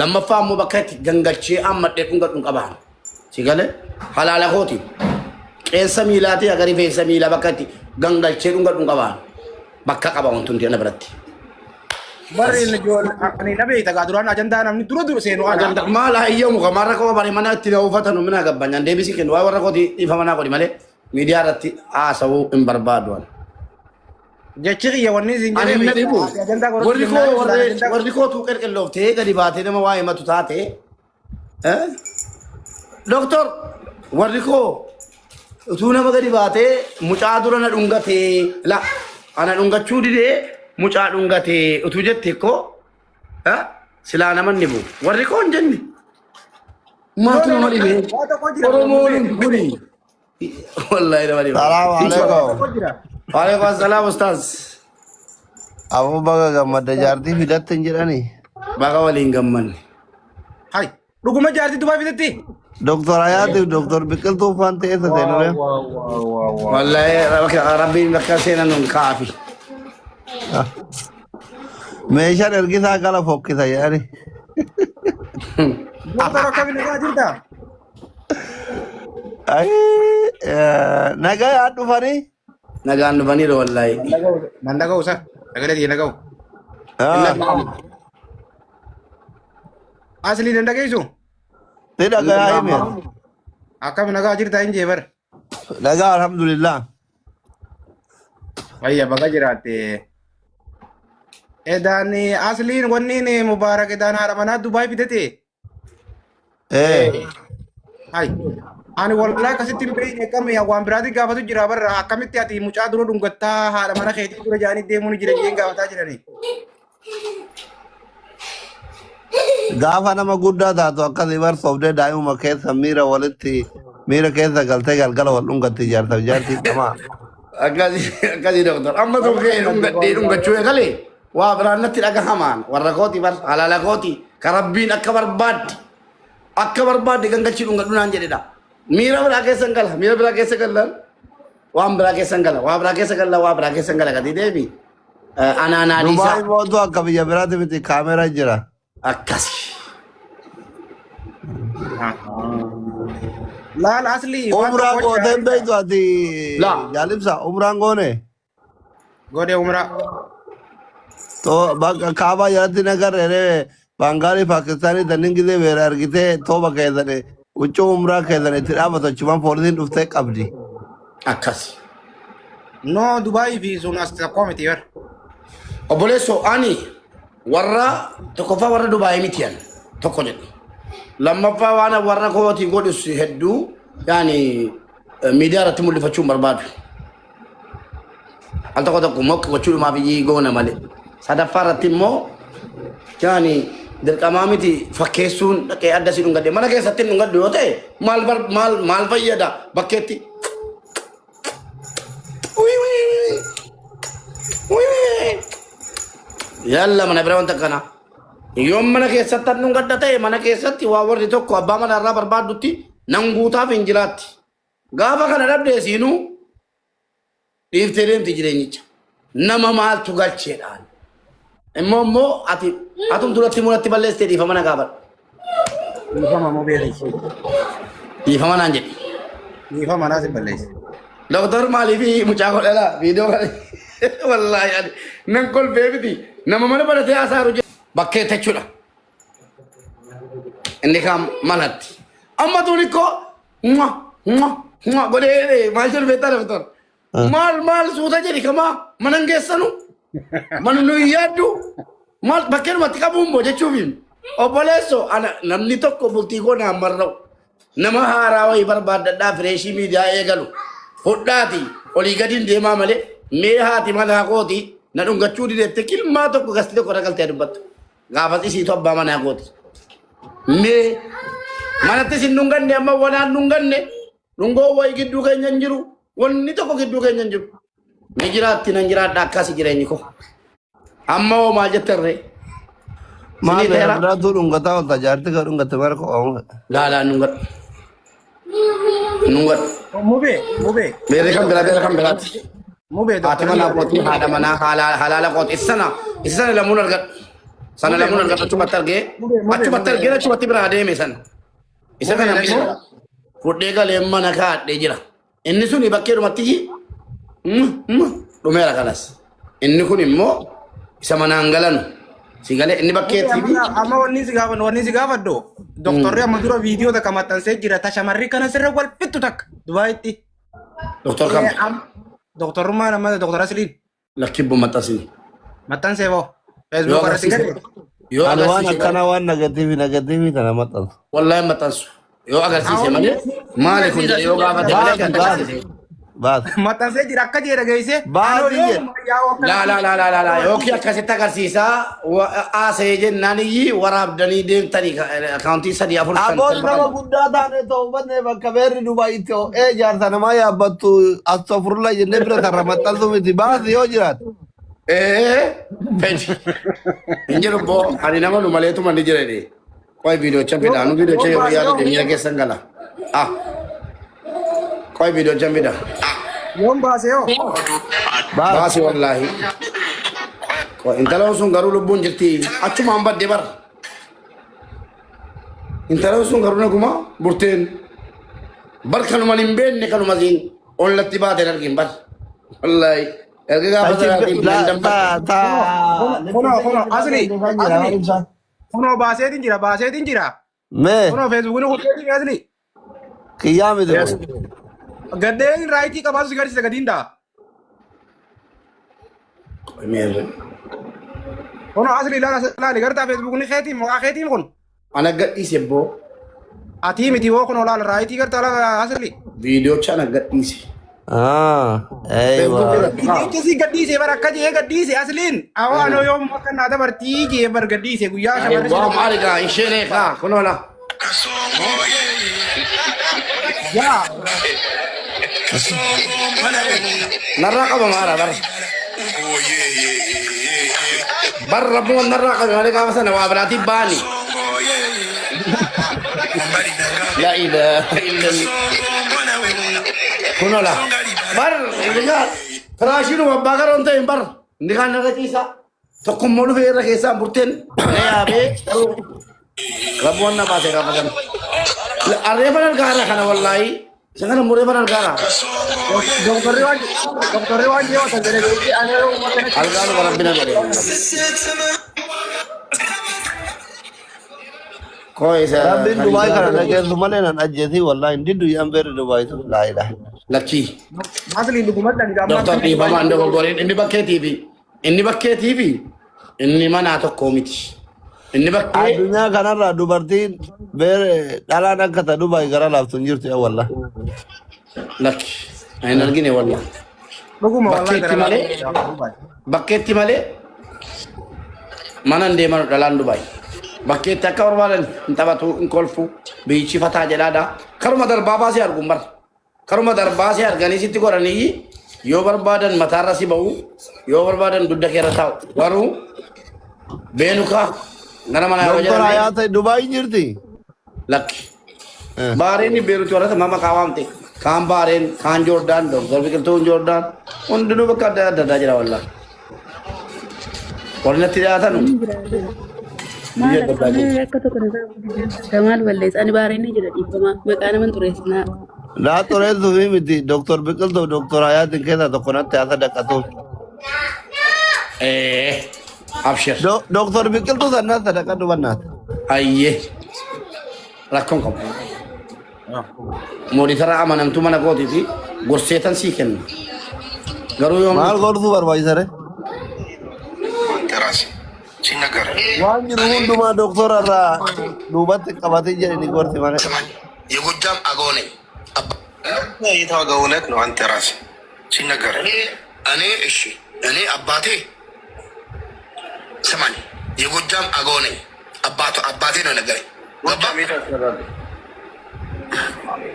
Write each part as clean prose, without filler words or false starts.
Lammaffaa immoo bakka itti gangalchee ammadhee dhungadhu hin qabaan. Si galee halaala kooti. Qeensa miilaatii haga rifeensa miilaa bakka itti gangalchee dhungadhu hin qabaan. Bakka qaba wanti hundi ana biratti. Barri inni ijoollee ani na beekta gaa duraan ajandaa namni dura dura seenu ana. Ajanda maal hayyamu kamaa rakkoo bare mana itti na uffatan mina gabbanyaan deebisii kennu waa warra kooti dhiifama naa godhi malee miidiyaa irratti haasawuu hin barbaadu. Ani. Jechi kiyya wanni isin Ani jedhee hin dhibu. beekta ajandaa godhatu Warri koo jennaan warri ajandaa warri koo tuu qelqellooftee gadi baatee nama waa himatu taate. Eh? Doktor warri koo utuu nama gadi baatee mucaa dura na dhungatee la ana dhungachuu didee mucaa dhungatee utuu jette koo eh? Silaa nama hin dhibu. Warri koo hin jenne. Maaltu nama dhibee? Waa tokko jira. Oromoon kuni. Wallahi nama dhiba. Salaamu Waa alaikum. tokko jira. Waalaikum assalam ustaaz. Aboo baga gammadda jaartii fidatte hin jedhani. Baga waliin gammanne. Hai. Dhuguma jaartii Dubaay fidatti? Doktor Hayaatiif Doktor Biqiltuu faan ta'e isa seenure. Wallahi rabbiin bakka seenan nun kaafi. Meeshaan ergisaa kala fokkisa jedhani. Doktor akkamiin nagaa jirta? Nagaa yaa dhufanii. Nagaan dhufaniiru wallahi. Nan dhaga'u sa. Sagalee kiyya dhaga'u. Asli nan dhageessu? Ni dhagayaa himi. Akkam nagaa jirta hin jee bara. Nagaa alhamdulillah. Fayya baga jiraatte. Edaan asliin wanni mubaarak edaan haadha manaa Dubaay fidate. Eh. Hai. Ani wallahi akkasitti hin beekne akkami waan biraatti gaafatu jira barra akkamitti ati mucaa dura dhungattaa haadha mana keetii dura jaanii deemuun jira jeen gaafataa jirani. Gaafa nama guddaa taatu akkasii bar sobdee daa'imuma keessa miira walitti miira keessa galtee galgala wal dhungatti jaarsaaf jaartii dhamaa. Akkasii akkasii doktor. Amma tokko ka'ee dhungadhee dhungachuu eegalee waa biraan natti dhagahamaan warra kooti bar halaala kooti ka rabbiin akka barbaadde akka barbaadde gangalchii dhungadhu naan jedhedha. Miira biraa keessa hin gala miira biraa keessa galaan waan biraa keessa hin gala waa biraa keessa gala waa biraa keessa hin gala gadi deemi. Anaa Dubaay dhiisaa mootu akka biyya biraatti miti kaameraa jira. akkasi. Laal asli waan Umraa tokko gootee hin jira. beektu ati Laa. jaalibsa umraan goone. Godhe umraa. To bakka kaabaa jalatti nagarree Baangaalii Paakistaanii tannin gizee beera argitee tooba keessan huccuu umraa keessan itti dhaabatu achumaan poolisiin dhuftee qabdi. Akkasi. No Dubaay fi sun as tokko miti bar. Obboleessoo ani warra tokkoffaa warra Dubaayii miti ani tokko jedhe. Lammaffaa waan warra kootii godhus hedduu yaani miidiyaa irratti mul'ifachuu hin barbaadu. Al tokko tokko moqqi gochuudhumaaf iyyii goona malee. Sadaffaa irratti immoo yaani dirqamaa miti fakkeessuun dhaqee adda si dhungadhe mana keessatti hin dhungadhu yoo ta'e maal bar maal maal fayyada bakkeetti. Wii wii wii. Wii wii. Yalla mana bira wanta akkanaa. Yoon mana keessatti an dhungadha ta'e mana keessatti waa warri tokko abbaa mana irraa barbaaddutti nan guutaaf hin jiraatti. Gaafa kana dhabde isiinuu dhiiftee deemti jireenyicha. Nama maaltu galcheedhaan. Immoo immoo ati atum duratti mulatti balleessitee dhiifama na gaafadhu. Dhiifama moo beekti? Dhiifama naan jedhi. Dhiifama naas hin balleessi. Doktor maaliif mucaa godhala viidiyoo kana wallaahi ani nan kolfee miti nama mana baratee haasaaru jedhu bakkee jechuudha. Inni kaan manatti. Amma tuni koo Mwah, mwah, mwah godhee maal jedhu beektaa doktor? Maal maal suuta jedhi kamaa mana hin geessanu mana nu hin yaaddu maal bakkeenumatti qabuun moo jechuufi obboleesso ana namni tokko bultii koo naan marra'u nama haaraa wayii barbaaddadhaa fireeshii miidiyaa eegalu fudhaati olii gadiin deemaa malee mee haati manaa kooti na dhungachuu dideette kilmaa tokko gasti tokko irra galtee dubbattu. Gaafas isiitu abbaa manaa kooti. Mee manatti isin dhunganne amma wanaan dhunganne dhungoo wayii gidduu keenya hin jiru. Wanni tokko gidduu keenya hin jiru. Ni jiraatti nan jiraadha akkasi jireenyi koo. Amma hoo maal jette ree? Maal Sinii ta'eera? biraatu dhungataa olta jaartii kan dhungatte bara koo. Laa laa dhungadhu. Dhungadhu. Mubee mubee Beerri kan biraa beerri kan biraati. mubee Haati manaa kootii haadha manaa halaala kooti. Isa sana isa sana lamuun argadhu. Sana Mubee lamuun mubee argatu achumatti argee mubee mubee achumatti mubee argee achumatti biraa deeme sana. Isa mubee kana immoo dhageessa. fudhee galee mana kaadhee jira. Inni suni bakkeedhumatti dhumeera kanas. Inni kun immoo isa manaan galanu. Si galee inni Mubee bakkeetti fi amma amma wanni si gaafadhu wanni si gaafadhu doktorri amma dura viidiyoo takka maxxansee jira ta shamarri kana sirra wal fixxu takka Dubaayitti. Doktor kam Doktorummaan amma doktor Asliin lakkibbu maxxansini. maxxansee boo Yoo Facebook irratti agarsiise gadi. yoo Ani waan agarsiise akkanaa waan negatiivii negatiivii tana maxxansu. wallahi maxxansu. Yoo agarsiise Awwa malee maali kun agarsiisa jedhe yoo gaafate malee Baasi kan baasi agarsiise. baasi. maxxansee jira akka jee dhageesse anoo Baasi jedhe. yoomuma yaa'u Laa akkanatti laa laa laa laa laa yookiin akkasitti agarsiisaa haasa'ee jennaan iyyii waraabdanii deemtanii akaawuntii 3 4 5 Aboon 7 nama qabu. guddaa taane ta'uu banne bakka beerri Dubaay itti ho'ee jaarsa namaa yaabbattu astofurla jennee bira tarra maxxansu miti baasi yoo jiraate. Ee fedhi. Hin jiru boo ani nama nu maleetuma ni jira jedhee. Qoy viidiyoocha fida anu viidiyoocha Yoom yeroo baase yaadu yoo miira keessan gala. Ah qoy viidiyoocha fida. yoom baase yoo Baasi. Baasi wallaahi. Qoy intaloon sun garuu lubbuun jirti achumaan badde bara. Intaloon sun garuu naguma burteen bar kanuma hin beekne kanuma siin ollatti baateen argin bar. Wallaahi erga gaafa Achi sanaatiin la nan ta dammadhe. ta kunoo kunoo lippistikiin asli irra jira asli waan ibsaa. kunoo baaseetiin jira baaseetiin jira Mee kunoo feesbuukni kuteetiin asli kiyyaa miti Yes. kun. gaddeen raayitii qabaatu si garsiisa gadiin daa Meerre. kunoo asli ilaala ilaali gartaa feesbuukni keetiin maqaa keetiin kun Ana gadhiise boo atii miti woo kunoo laala raayitii gartaa laala asli viidiyoocha ana gadhiise. Ah, Facebook eeywa. irratti haa. Viidiyocha si gadhiise bar akka jee gadhiise asliin awaa anoo yoom akka naa dabartii jee bar gadhiise guyyaa shamarri Waa sirra maali gaa isheen eegaa kunoo la. yaa Narraa qaba maara bara. Bar rabbuun narraa qabe malee gaafa sana waa biraatiin baani. La ilaha illallah. Kunoo la. Bar egaa firaashiin abbaa garoon ta'e bar inni kaan narra ciisa. Tokkummoo dhufee irra keessaan burteen na yaabee rabbuun na baase gaafa sana. Arreefan argaara kana wallaahi. Isa kana mureefan argaara. Doktorri waan doktorri waan jee wata jedhe beekti ani yeroo uummata Algaanuma rabbi na godhe. Koo isa Rabbiin Dubaay Khaliijaa kana dhageessu malee nan ajjeesii wallaahi hin diddu yaan beerri Dubaay sun laa ilaaha. lakkii. Asliin dhugumatti ani ammaa Doktor dhiifamaan dogoggoreen inni bakkeetii fi inni bakkeetii fi inni manaa tokko miti. Inni bakkee Addunyaa kanarraa dubartiin beere dhalaan akka ta Dubaay gara laaftu hin jirtu yaa wallaahi. lakki. Hin argine wallaahi. dhuguma wallaahi Bakkeetti gara malee laaftu. bakkeetti malee mana hin deemanu dhalaan Dubaay. Bakkeetti akka barbaadan hin taphatu hin kolfu biyyichi fataa jedhaadha. Karuma darbaa baasee arguun bara. Karuma darbaa si arganii sitti godhanii yoo barbaadan mataarra si ba'u yoo barbaadan dugda keerra taa'u. Garuu beenukaa gara manaa yeroo Doktor jedhamne Hayaata Dubaay hin jirti? lakki. Baareen Beeruuti warra mama maqaa waamte. Kaan Baareen, kaan Joordaan, Doktor Biqiltuun Joordaan hundinuu bakka adda adda addaa jira wallaahi. Warri natti dhiyaatanu Maal biyya adda addaa akkamii jiru. akka tokko na maal balleessa ani baareen ni jira dhiifamaa maqaa nama hin xureessinaa. Naa xureessuu fi miti Doktor Biqiltuu Doktor Hayaatiin keessaa tokko natti haa sadaqatuuf. Ee abshir. Doktor Biqiltuu sannaa sadaqadhu bannaata. Ayyee rakkoon qabu. Mooditara amanamtuu mana kootii fi gorseetan sii kenna. Garuu yoom Maal gorsuu barbaachisa ree? ራሴ ሲነገር Waan jiru hundumaa doktora irraa duubatti qabatee jedhe ni gorsi malee. ስማኝ፣ የጎጃም አገው ነኝ። የታገው እውነት ነው። አንተ ራስህ ሲነገር እኔ እሺ እኔ አባቴ ስማኝ፣ የጎጃም አገው ነኝ። አባቱ አባቴ ነው ነገረኝ። ገባ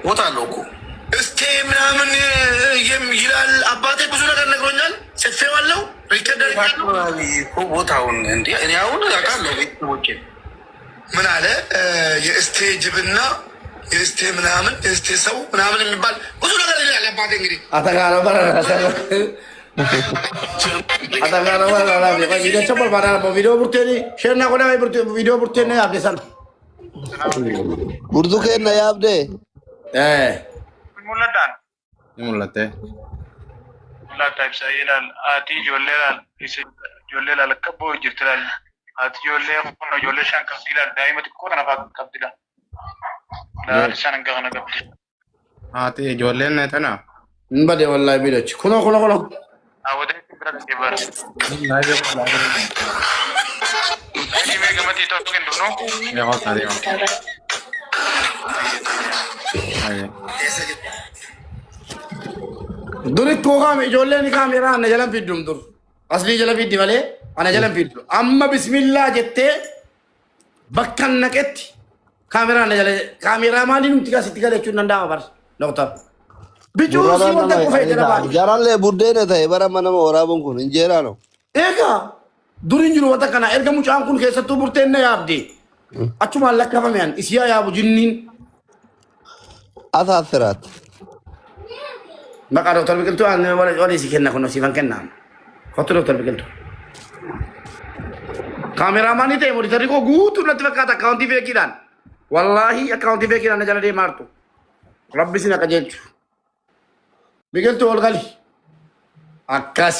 ቦታ አለው እኮ እስቴ ምናምን ይላል አባቴ። ብዙ ነገር ነግሮኛል። ጽፌዋለሁ፣ ሪከርድ አድርጌያለሁ። ቦታውን እንዲ እኔ አሁን አውቃለሁ። ቤተሰቦቼን ምን አለ የእስቴ ጅብና የእስቴ ምናምን የእስቴ ሰው ምናምን የሚባል ብዙ ነገር ይላል አባቴ። እንግዲህ Atakaara bara Ata kana wala la viidiyoo barbaada la viidiyoo burteeni share naa godhaa viidiyoo burteen na yaabde sana. Burtukeen na yaabdee. Eh. Mul'ataan. Ni mul'atte. Mul'ata ibsa ilaal haati ijoollee ilaal isa ijoollee ilaal akka boo'u jirti ilaal haati ijoollee kun ijoollee shan qabdi ilaal daa'ima xiqqoo kana fa'aa qabdi ilaal ilaal isaan hanga kana qabdi. Haati ijoolleen tana. Hin bade wallaahi viidiyoochi. Kunoo kunoo kunoo. Hawwatee bira dhaqee bara. Dhimee gamatii tokko hin dhufnu. Duri koo kaame ijoolleen kaameeraa ana jalan fiddum dur. Aslii jala fiddi malee ana jalan fiddu. Amma bismillaa jettee bakka naqetti kaameeraa ana jala kaameeraa maaliin nuti asitti gala jechuun danda'ama bar doktar. Bicuu si wanta kufee jala baate. Jarallee buddeena ta'e bara mana nama waraabuun kun injeeraa no. Egaa dur hin jiru wanta kana erga mucaan kun keessattuu burteen na yaabde. Achumaan lakkaafame an isiyaa yaabu jinniin. Asaasiraat. Maqaa doktar Biqiltuu an walii si kenna kun siifan kennaa. Kottu doktar Biqiltuu. Kaameraamaanii ta'e monitorri koo guutuu natti fakkaata akkaawuntii feekiidhaan. Wallaahi akkaawuntii feekiidhaan na jala deemaa jirtu. Rabbi sin akka jechu. Biqiltuu ol gali. Akkas.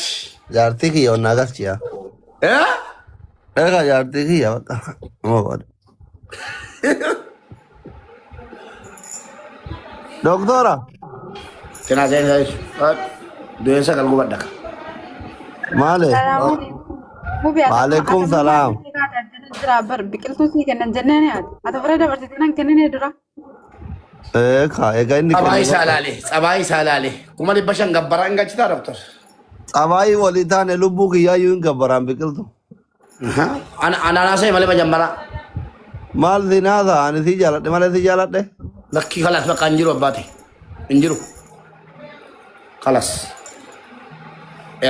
Jaartii kiyya onnaa galchiya. Eh? Egaa jaartii kiyya bakka. Nama godhe. Doktora. Kenaa seensaa jechuudha. Du'een sagal gubadha. Maali? Waalaikum salaam. Jira bar biqiltuu sii kennan jenneen yaadu. Ati ofirra dabarsitee nan kenninee dura. Eegaa egaa inni Xabaayii kenne isaa ilaale. Xabaayii isaa ilaale. 500,000 gabbaraa hin galchitaa doktor. Xabaayii walii taane lubbuu kiyyaayyuu hin gabbaraan biqiltu. Anaanaasee malee majammaraa. Maal zinaasa ani si jaaladhe malee si jaaladhe. Lakkii kalaas bakka hin jiru abbaate. Hin jiru. Kalas.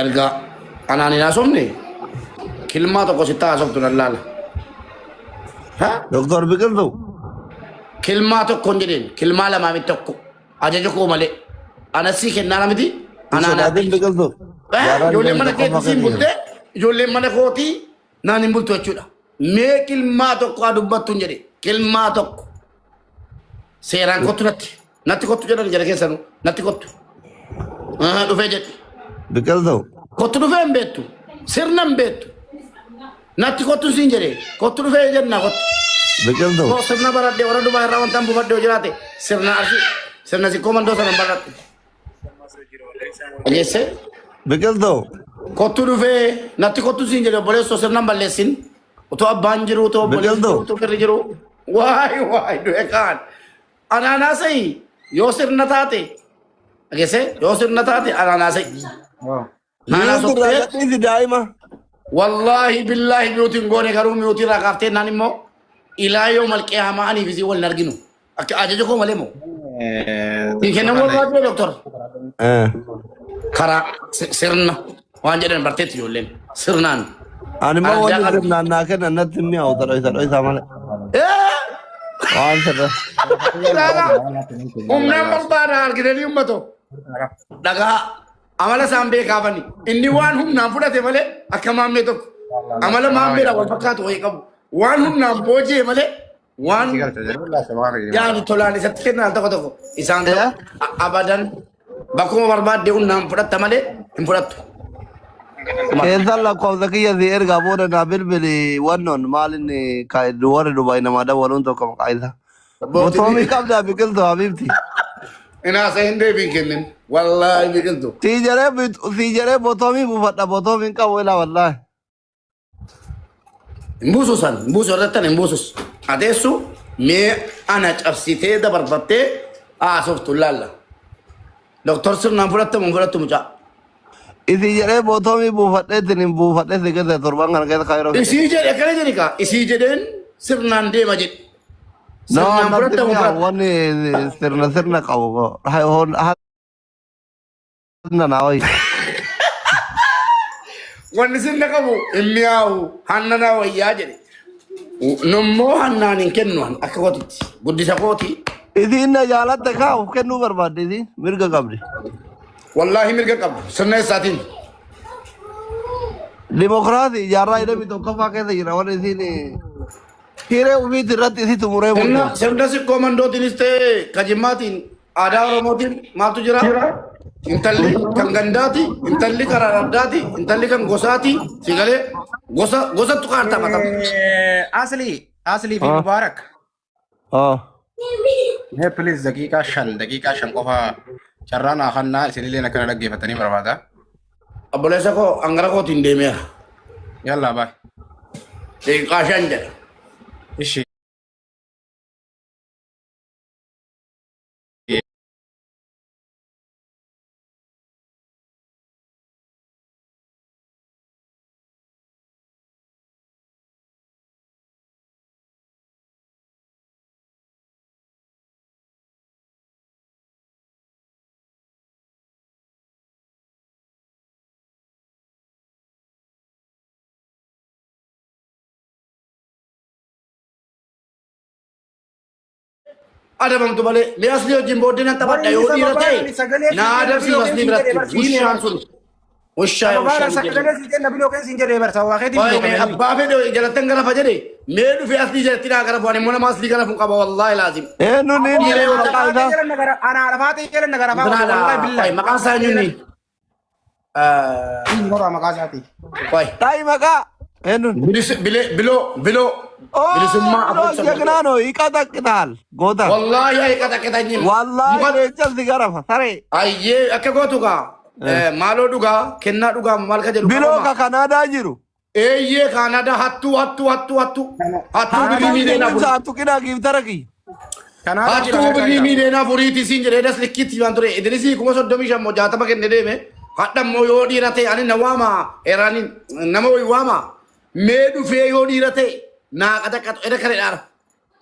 Erga anaan hin haasofne kilmaa tokko sitti haasoftu nan laala. Ha? Doktor Biqiltu. Kilmaa tokko hin jedheen kilmaa lamaa miti tokko ajaja koo malee. Anasii kennaa miti. Hin sodaatin Biqiltu. Jaarraan Ijoolleen mana deemte keetii qofa siin kenni. bultee ijoolleen mana kootii naan hin bultu jechuudha. Mee kilmaa tokko haa dubbattu hin jedhe kilmaa tokko. Seeraan kottu natti. Natti kottu jedhan jara keessanuu natti kottu. Aha, dhufee jedhe. Biqiltu. Kottu dhufee hin beektu. Sirna hin beektu. Natti kottu siin jedhe. Kottu dhufee jenna kottu. Biqiltu. Koo sirna baradhe warra dubaa irraa wanta buufadhe yoo jiraate sirna arsii sirna sikkoo mandoo sana hin baradhe. Dhageessee? Biqiltu. Kottu dhufee natti kottu siin jedhe obboleessoo sirna hin balleessin. Otoo abbaan jiru otoo obboleessi Biqiltuu. jiru otoo firri jiru. Waay waay du'e kaan. Anaanaasai yoo sirna taate dhageessee yoo sirna taate anaanaasai. Naanaa Miyuuti irraa sottee gadhiisi daa'ima. wallaahi billaahi miyuutiin goone garuu miyuutii irraa kaaftee naan immoo ilaa yoo malqee hamaa aniif isii wal hin arginu. Akka ajaja koo malee moo. Siin kennamu barbaadde doktor. Karaa sirna waan jedhan barteetti ijoolleen sirnaan. Ani immoo Ardaa wanni qabdi. sirnaan naa kennan natti hin mi'aawu dhoysa dhoysaa malee. Waan sirna. Ilaala humnaan barbaada argitanii uummatoo. Dhagaa amala isaan beekaafani. Inni waan humnaan fudhate malee akka maammee tokko amala maammeedhaan wal fakkaatu wayii qabu. Waan humnaan booji'e malee waan yaadu tolaan isatti kennan tokko tokko isaan tokko abadan bakkuma barbaadde humnaan fudhatta malee hin fudhattu. Keessan lakkoofsa kiyya si ergaa booda naa bilbili wannoon maal inni warri Dubaay namaa dabaluun tokko maqaa isaa. Botoomii qabdaa biqiltuu habiibti. Inaasa hin deebiin kennin. Wallaahi biqiltu. Sii jedhee sii jedhee botoomii buufadha botoomii hin qabu ilaa wallaahi. Hin buusu san hin buusu irrattan hin buusus. Ateessu mee ana cabsitee dabarfattee haasoftu laalla. Doktor sirnaan fudhattamu hin fudhattu mucaa. Isii jedhee botoomii buufadhee ittiin hin buufadhee si keessa torban kana keessa kaayiroo fide. Isii jedhe akkana jedhi kaa isii jedheen sirnaan deema jedhe. No, Sirnaan natti fudhattamu mi'aawu fudhatta. wanni sirna sirna qabu. Hanna naa wayya. Wanni sirna qabu hin mi'aawu hanna naa wayyaa jedhe. Nummoo hannaan hin kennu akka kootitti. Guddisa kooti. Isiin na jaalatte kaa of kennuu barbaadde isiin mirga qabdi. Wallaahi mirga qabdu sirna isaatiin. Dimokiraasii jaarraa hidhamii tokkoffaa keessa jira warri isiin hiree ofiitti irratti isii xumuree Sirna murteessu. sirna sikkoo mandootiinis ta'e kajimmaatiin aadaa Oromootiin maaltu jira? Intalli kan gandaati, intalli kan araddaati, intalli kan gosaati. Si galee gosa gosattu kaartaa matama. Asli Asli fi Ah. Mubaarak. Ah. Mee please daqiiqaa 5 daqiiqaa 5 qofa carraa naa kennaa isinillee akkana dhaggeeffatanii barbaada. Obboleessa koo hangara kootiin deemeera. Yallaa baay. Daqiiqaa 5 jedha. Ishi. Adabamtu malee mee asli wajjin booddee nan taphadha yoo dhiira ta'e na adabsiif asli biratti wishaan sun wishaa Sababaan wishaan sagalee siin jenna biloo keessa hin jedhee barsa waa keetiin biloo Qoy qabanii. abbaa fedhe jalattan garafa jedhe mee dhufe asli jalatti naa garafu ani immoo nama asli garafu qaba wallaahi laazim. Eenyuun inni Dhiira yoo maqaa isaa? Anaa lafaatee jala nagara faa wallahi billahi. Maqaan isaa eenyuun Inni maqaa isaati. Qoy Ta'i maqaa. Eenyuun? biloo biloo bilisummaa Oh, afur ጀግና ነው ይቀጠቅጣል። ጎታ Wallaahi ay qaxaqixanyim. ዋላሂ leenca si garafa saree. Ayyee akka gootu gaa maaloo dhugaa kennaa dhugaa maal ka jedhu Biloo qabama. ka Kanaadaa jiru. Eeyyee Kaanaadaa hattuu hattuu hattuu hattuu hattuu birrii Hattuu miiliyoona afur saattu qinaa giiftara kiyya. Kanaaf hattuu birrii miiliyoona 4ti siin jedhee das likkiitti waan ture Idrisii 35,000 moo 60 kenne deeme hadha immoo yoo dhiira ta'e ani na waama eraaniin nama wayi waama mee dhufee yoo dhiira ta'e naa qaxaqaxu edha kare dhaara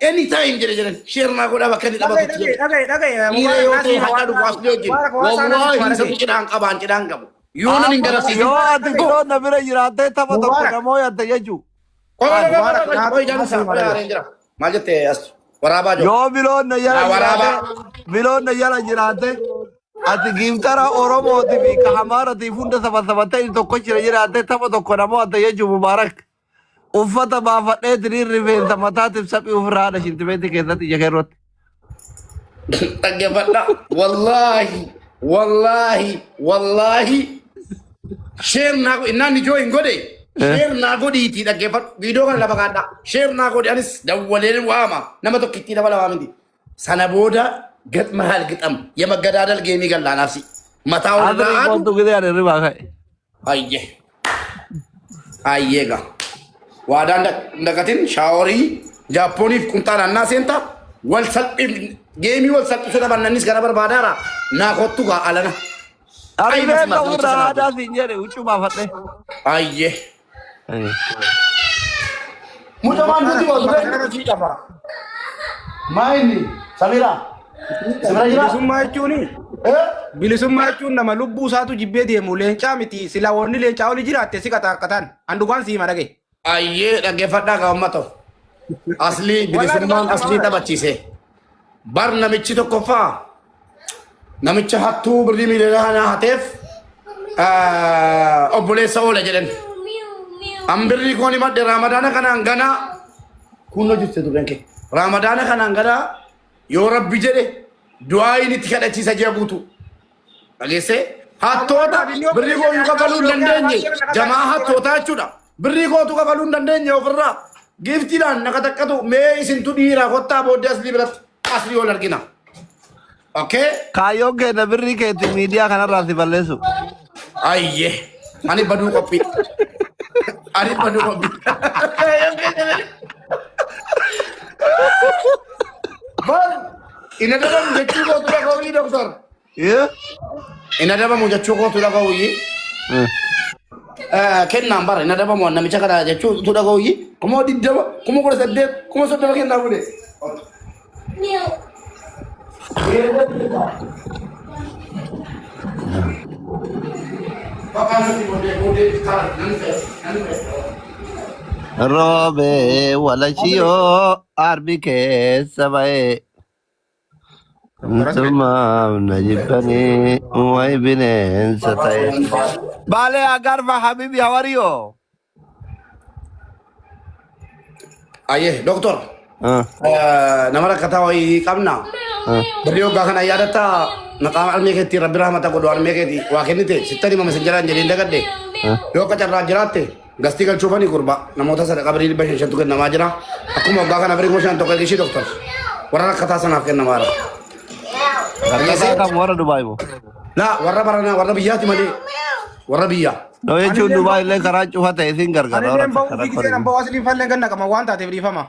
anytime jedhe jedhan sheer naa godhaa bakka inni dhaabatutti jedhe. Dhagaye dhagaye. Dhiira yoo ta'e hadha dhufu asli wajjin wallaahi isatu cidhaan qabaan cidhaan qabu yoo nan hin garasiisin. Yoo ati biloo na bira jiraattee tapha tokko Mubaarak. namoo yaadda jechuu. Maal jette as waraabaa jiru. Yoo biloon na jala Yaa waraabaa. jiraate biloon na jala jiraate ati giiftara Oromootii fi ka Amaaraatiif hunda saba sabattee inni tokko jira jiraate tapha tokko namoo adda jechuu Mubaarak. Uffata baafadhee tiriin rifeensa mataatiif saphii ofirraa haadha shintimeetii keessatti ija keerrootti. Dhaggeeffadha. Wallaahi wallaahi wallaahi share naa godhi innaan ijoo hin godhe share naa godhiitii dhaggeeffadhu viidiyoo kana lafa kaadhaa share naa godhi anis dawwaleen waama nama tokkittii nama lamaa miti. Sana booda gatma haal gixam yamagadaadal geemii gallaanaafsi. Mataa ol Adri irraa aadu koontu gidee ani ribaa ka'e. Ayyee. Ayyee gaa. Waadaan dagatin shaaworii Jaappooniif qunxaa naannaa seenta wal salphif geemii wal salphisuu taphannanis gara barbaadaara naa kottu gaa alana. Ani Ay, rifeensa masmaata ofirraa sana haadaa siin jedhe huccuu baafadhe. Ayyee. Mucaa nuti waa Maa inni Samira. Samira jira? Bilisummaa jechuun Eh? bilisummaa jechuun nama lubbuu isaatu jibbee deemu leencaa miti sila wanni leencaa oli jiraatte si qaxaaqataan an dhugaan siima dhagaye. Ayyee dhaggeeffadhaa gaa uummata. Aslii bilisummaan aslii taphachiise. Bar namichi tokkoffaa namicha hattuu birrii miiliyoona kana hateef obboleessa oola jedhan. An birrii koon himadhe raamadaana kanaan ganaa kun hojjette dureen kee. Raamadaana kanaan ganaa yoo rabbi jedhe du'aa inni itti kadhachiisa ji'a guutuu. Dhageessee hattoota birrii kooyyuu kafaluu hin dandeenye jamaa hattootaa jechuudha. Birrii kootu kafaluu hin dandeenye ofirraa. Giiftiidhaan naqa takkatu mee isintu dhiiraa kottaa booddee aslii biratti aslii ol argina. Okay? Kaayyoon keenya birrii keetti miidiyaa kanarraa si balleessu. Ayyee. Ani baduu qophii. Ani baduu qophii. Bar hin adabamu jechuu kootu dhaga'uyyii doktor. Hin adabamu jechuu kootu dhaga'uyyii. Kennaan bara hin adabamu namicha kana jechuu tu dhaga'uyyii. 20,000, 18,000, 30,000 kennaa fuudhe. Roobee walashiyoo arbi keessa ba'ee. Intumaaf na jibbanii wayi bineensa ta'e. Baalee agarfa habibi how are you? Ayyee doktor nama rakkataa wayii qabna. Birrii waggaa kana yaadatta maqaa armee keetti rabbi rahmata godhu armee keetti waa kennite sittan hima mesenjaraan jedheen dagadhe. Yoo akka carraa jiraatte gastii galchuufani gurba namoota sadaqa birii 500tu kennamaa jira. Akkuma waggaa kana birii 5,000 tokko ishii doktor warra rakkataa sanaaf kennamaa jira. Rakkataa kam warra Dubaay moo? Laa warra baranaa warra biyyaati malee warra biyyaa. No jechuun Dubaay illee karaa cufa ta'e isin gargaara. Anilleen ba'uu fi giseen an ba'uu asliin falleen ganna qaba waan taateef dhiifama.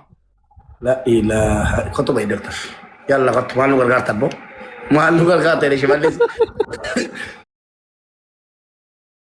La ilaha kottu bahi doktor. Yalla kottu maal nu gargaarta abbo? Maal nu gargaarta jedhe shimallis.